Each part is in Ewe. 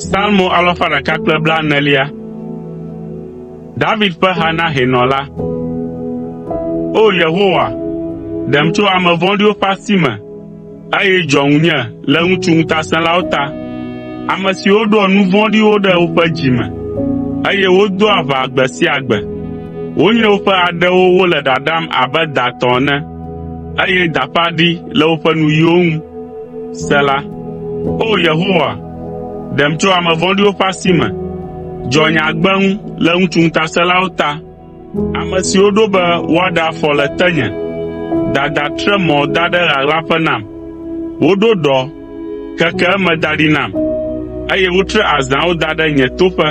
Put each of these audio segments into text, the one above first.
Psalmo alafa ɖeka kple blaenelia. David ƒe ha na hɛnɔ la. O! Yehowa, ɖem tso ame vɔ̃ɖiwo ƒe asi me, eye dzɔ ŋunye le ŋutsu ŋutasẽlawo ta, ame siwo ɖoa nu vɔ̃ɖiwo ɖe woƒe dzi me, eye wodoa aʋa gbe sia gbe. Wonyre woƒe aɖewo wole ɖaɖam abe da tɔ ene, eye da ƒe aɖi le woƒe nuyiwo ŋu. Sela. O! Yehowa, ɖem tso ame vɔ̃ɖiwo ƒe asi me, dzɔ nye agbe ŋu le ŋutsu ŋutasẽlawo ta, ame siwo ɖo be woaɖe afɔ le tenye. Dada tre mɔ da ɖe ɣaɣlaƒe nam, woɖo ɖɔ, keke eme da ɖi nam, eye wotre azãwo da ɖe nye toƒe.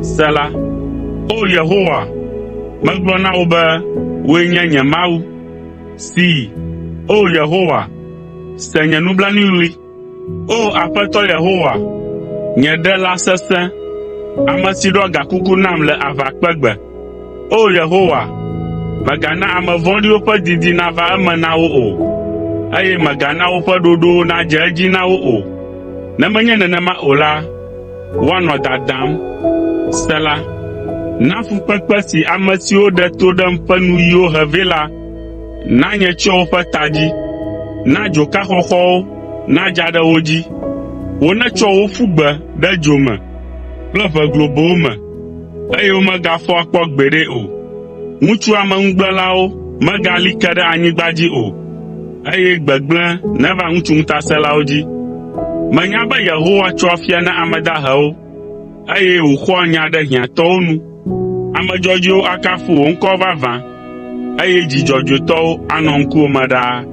Sela. O! Yehowa, megblɔ na wò be, “Wòe nye nye Mawu.” See, O! Yehowa, se nye nublanuiɣli. O! Aƒetɔ Yehowa, nye Ɖela sesẽ, ame si ɖɔ gakuku nam le aʋakpegbe. O! Yehowa, mègana ame vɔ̃ɖiwo ƒe didi nava eme na wo o, eye mègana woƒe ɖoɖowo nadze edzi na wo o. Ne menye nenema o la, woanɔ dadam. Sela Na fukpekpe si ame siwo ɖe to ɖem ƒe nuyiwo he vɛ la nanye tsyɔ woƒe ta dzi. Na dzoka xɔxɔwo nadza ɖe wo dzi. Wonetsɔ wo ƒu gbe ɖe dzo me kple ʋe globowo me, eye womegafɔ akpɔ gbeɖe o. Ŋutsu ameŋugblẽlawo megali ke ɖe anyigba dzi o, eye gbegblẽ neva ŋutsu ŋutasẽlawo dzi. Menya be Yehowa tsoa afia na ame dahewo, eye wòxɔa nya ɖe hiãtɔwo nu. Ame dzɔdzɔewo akafu wò ŋkɔ vavã, eye dzi dzɔdzɔetɔwo anɔ ŋkuwò me ɖaa.